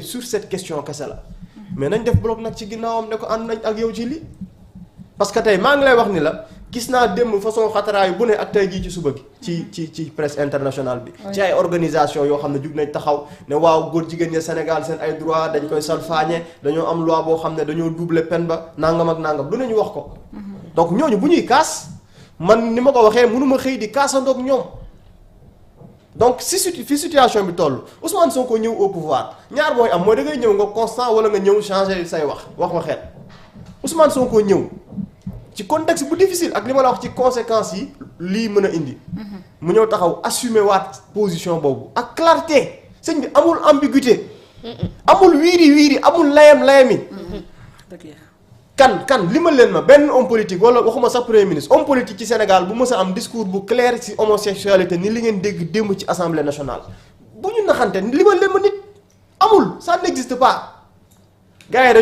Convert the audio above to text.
sur cette question kese la mais nañ def bloc nag ci ginnaawam ne ko ànd nañ ak yow ci lii parce que tey maa ngi lay wax ni la gis naa démb façon xataraayu bu ne ak tey jii ci suba gi ci presse internationale bi ci ay organisation yoo xam ne jug nañ taxaw ne waaw góor jigéen ñi Sénégal seen ay droit dañ koy salfaañe dañoo am loi boo xam ne dañoo doubler peine ba nangam ak nangam lu nañu wax ko donc ñooñu bu ñuy kaas man ni ma ko waxee mënuma xëy di kaasandoog ñoom donc fi situation bi toll Ousmane Sonko ñëw au pouvoir ñaar mooy am mooy da ngay ñëw nga constant wala nga ñëw changer say wax waxeet Ousmane Sonko ñëw ci contexte bu difficile ak li ma la wax ci conséquences yi lii mën a indi. mu ñëw taxaw assumer waat position boobu ak clarté sëñ bi amul ambiguïté. amul wiiri amul layami. kan li ma leen ma benn homme politique wala waxuma sax premier ministre homme politique ci Sénégal bu mës a am discours bu clair ci homosexualité ni li ngeen dégg démb ci assemblée nationale bu ñu naxante li ma leen ma nit amul ça n'existe pas gars yi dañoo